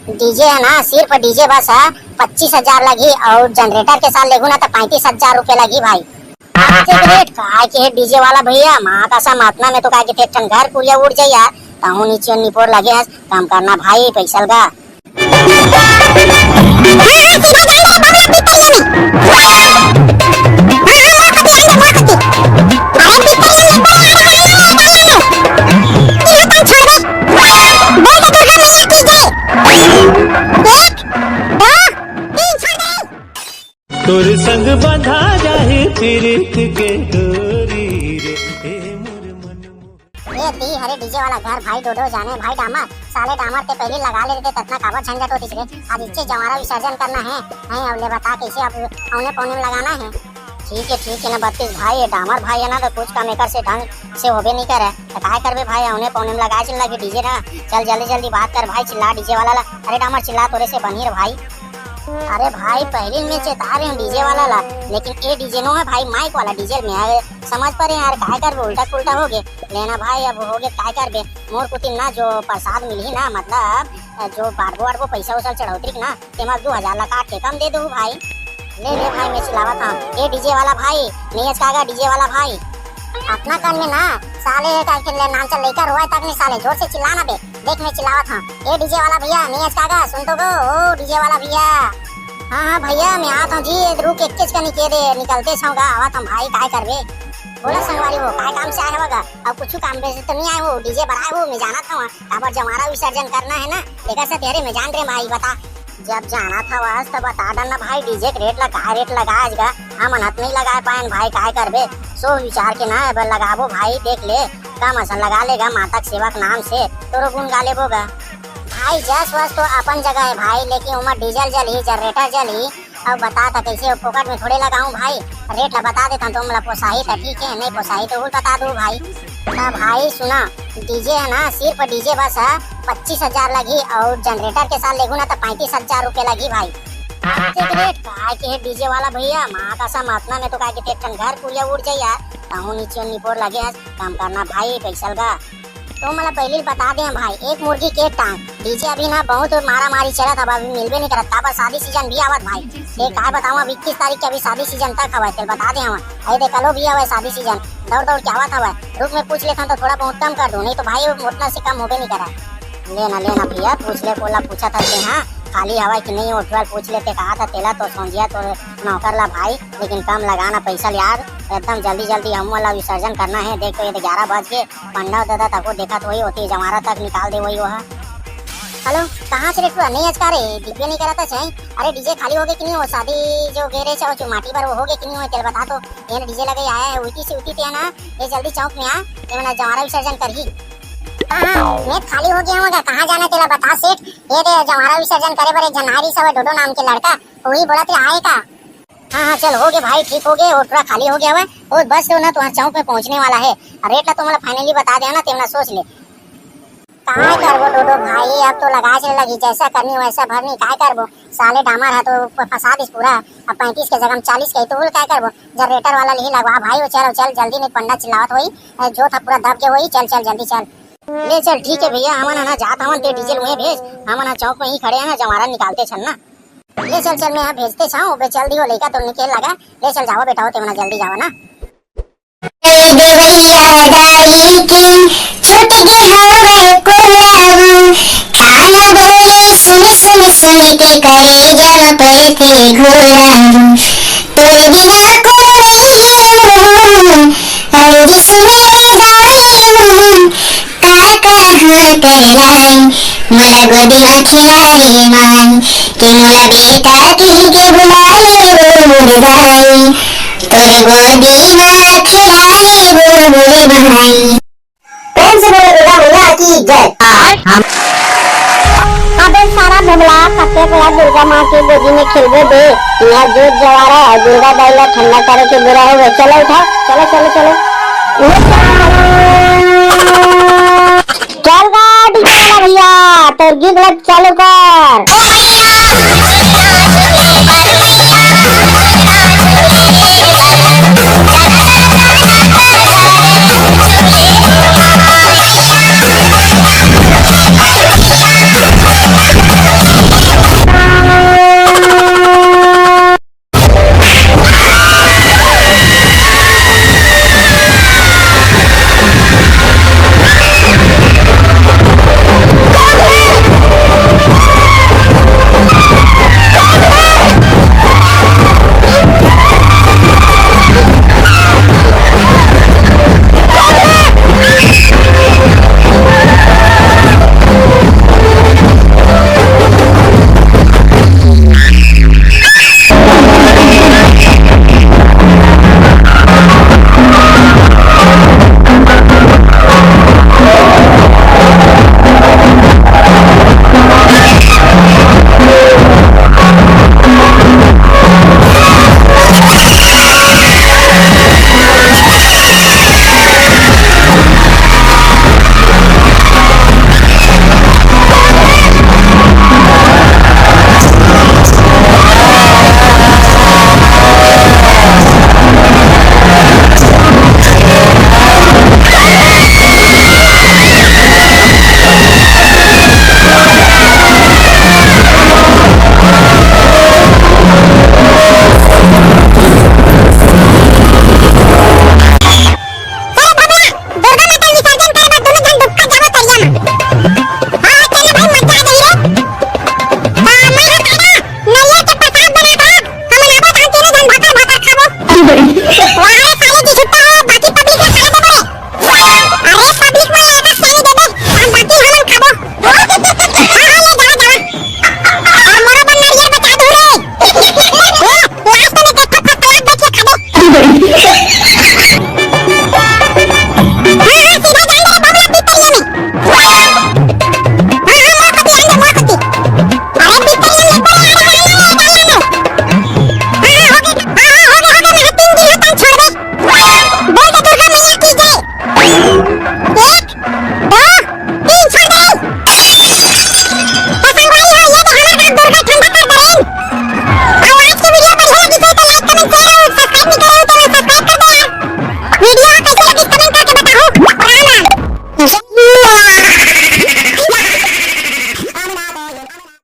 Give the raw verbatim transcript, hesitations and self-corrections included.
DJ है ना, सिर्फ डीजे बस है, पच्चीस हजार लगही, और जनरेटर के साथ लेगू ना तो पैंतीस हजार रुपए लगही भाई। आज के रेट काय के हे डीजे वाला भैया, माँ कसम, अतना में तो काय के एक ठन घर कुरिया उड़ जाई यार। तहूँ नीचे निपोर लगे हस, काम करना भाई, पैसा लगा। तोर संग बंधा जाही प्रीत के डोरी रे, ए मोर मन मोहन। ए दी, अरे डीजे वाला घर भाई डोडो जाने भाई डामर, साले डामर ते पहली लगा ले रहिते, ततना काबर झंझट होतिस रे। आज इच्चे जवारा विसर्जन करना है, हैं, अब ले बता कैसे अब औने पौने में लगाना है। ठीक है, ठीक है ना बत्तीस भाई, ये डामर भाई है ना, तो कुछ काम एकर से ढंग से होबे नहीं करे, तो काय करबे भाई, औने पौने में लगा चिल्ला के डीजे ना। चल जल्दी जल्दी बात कर भाई, चिल्ला डीजे वाला ला। अरे डामर चिल्ला, तोरे से बनी रे भाई। अरे भाई, पहली में चेता रहे हूँ डीजे वाला ला, लेकिन ये डीजे नो है भाई, माइक वाला डीजे में है। समझ पा रहे हैं यार, काय करबे, उल्टा पुल्टा हो गए। लेना भाई, अब हो गए, काय करबे। मोर कुतिन ना जो प्रसाद मिलही ना, मतलब जो बांटबो वाटबो पैसा उसा चढ़ौतरी के ना, तेमा दू हजार ला काट के कम दे दू भाई। ले ले भाई, मैं चिल्लावत हूँ, ए डीजे वाला भाई, नहीं अचकागा डीजे वाला भाई। अपना कान में ना साले, का के ले नाम चल लेकर रोए तक नहीं साले, जोर से चिल्ला ना बे। देख मैं चिल्लावत हूँ, ए डीजे वाला भैया, नहीं अचकागा, सुन तो गो, ओ डीजे वाला भैया। हाँ हाँ भैया, मैं आत हूँ जी, रुक, एक चीज का निके दे, निकलते छौगा, आवत हूँ भाई, काय करबे। बोला संगवारी हो, काय काम से आए हवगा? अब कुछ काम से तो नहीं आए हो, डीजे बर आए हो, मैं जानत हूँ, काबर जवारा विसर्जन करना है ना, एकर से तेरे में जान रे माई, बता। जब जानत हवस तो बता डर ना भाई, डीजे के रेट ला, का रेट लगा आज गा, हमन हाथ नहीं लगा पाएन भाई, काय करबे। सोच विचार के ना एबर लगाबो भाई, देख ले, कम असन लगा लेगा, माता के सेवा के नाम से तोरो गुण गा लेबो गा। भाई जस वस तो अपन जगह है भाई, लेकिन ओमा डीजल जलही, जनरेटर जलही, अब बता त कैसे, फोकट में थोड़े लगाऊं भाई, रेट ला बता देता हूँ, तुम ला पोसाही त ठीक है, नहीं पोसाही तो उल बता दो भाई। ना भाई सुना, डीजे है ना, सिर्फ डीजे बस है, पच्चीस हजार लगी और जनरेटर के साथ लेगू ना तो पैंतीस हजार रुपए लगी भाई। आज के रेट काय के है डीजे वाला भैया, माँ कसम, अतना में तो काय के एक ठन घर कुरिया उड़ जाई यार, कहूँ नीचे निपोर लगे है, काम करना भाई, पैसा लगा। तो मतलब पहले ही बता दें भाई, एक मुर्गी के एक टांग। डीजे अभी ना बहुत मारा मारी चलत हवा, अभी मिलबे नहीं करत, काबर शादी सीजन भी आवत भाई। ये काय बताऊं, अभी इक्कीस तारीख के अभी शादी सीजन तक हवा, तेल बता दे हवा। अरे देख, कलो भी हवा शादी सीजन, दौड़ दौड़ के आवत हवा। रुक, मैं पूछ लेता हूँ तो थोड़ा बहुत कम कर दूँ, नहीं तो भाई उतना से कम होबे नहीं करा। लेना लेना भैया, पूछ ले, कोला पूछा था ते, हाँ, खाली हवा कि नहीं, उठवाल पूछ लेते, कहा था तेला तो समझिया तो नौकर ला भाई, लेकिन कम लगाना पैसा ले यार, एकदम जल्दी जल्दी हम वाला विसर्जन करना है। देख तो ये तो ग्यारह बज के, पंडा दादा तको देखत होई, ओती जमारा तक निकाल दे वही वह। हेलो, कहाँ से रे टुआ? नहीं अचका रे, दिखबे नहीं करत है। अरे डीजे खाली हो गए कि नहीं हो? शादी जो गे रहे छे, वो जो माटी पर वो हो गए कि नहीं हो? तेल बता तो। ये ना डीजे लगे आया है, उल्टी से उल्टी ते ना, ये जल्दी चौक में आ, ये मैंने जमारा विसर्जन कर ही। हाँ, हाँ, मैं खाली हो गया हूँ, कहाँ जाना तेला बता सेठ? ये दे जमारा विसर्जन करे बर एक जनारी सब डोडो नाम के लड़का, वही बोला थे आए का? हाँ, हाँ, चल, हो गए भाई, ठीक हो गए, वो पूरा खाली हो गया हुआ है। वो बस तो ना तुम्हारे चौक में पहुंचने वाला है। रेट ला तो मतलब finally बता देना, तेमना सोच ले। काय करबो डोडो भाई, अब तो लगा से लगी, जैसा करनी वैसा भरनी, काय करबो। साले डामर है तो फ-, फंसा दिस पूरा। अब पैंतीस के जगह में चालीस के, तो बोल काय करबो। जनरेटर वाला नहीं लगवा भाई, वो चल, चल जल्दी, नहीं पंडा चिल्लावत होई, जो था पूरा दब के होई। चल, चल जल्दी चल। ले चल, ठीक है भैया, हमन ना जात हवन, ते डीजल उहे भेज, हमन चौक में ही खड़े हैं ना, जमारा निकालते चल ना। ले चल, चल, मैं यहाँ भेजते छाऊँ, बे चल दियो, लइका तो निकल लगा। ले चल, जाओ बेटा, हो तेमना जल्दी जाओ ना। देवरिया डाली के छूट गे हवे कोलाऊ, कान बोले सुन सुन सुन के करेजा में पड़थे घोलाऊ। तोर बिना कोन रही, अरे जी सुन रे दाऊ, का कहाँ कर लाई, मोला गोदी में खिला रे माई, के मोला बेटा कहि के बुला ले रे मोर दाई, तोर गोदी में खिला ले रे मोर भाई। प्रेम से बोलो दुर्गा मैया की जय। हम अबे सारा भगला, कते बेरा दुर्गा माँ के गोदी में खेलबे बे। यहाँ जोत जवारा है, दुर्गा दाई ला ठंडा करे के बेरा हो गए। चलो उठा, चलो, चलो, चलो। चल गा डीजे वाला भैया, तोर गीत ला चालू कर।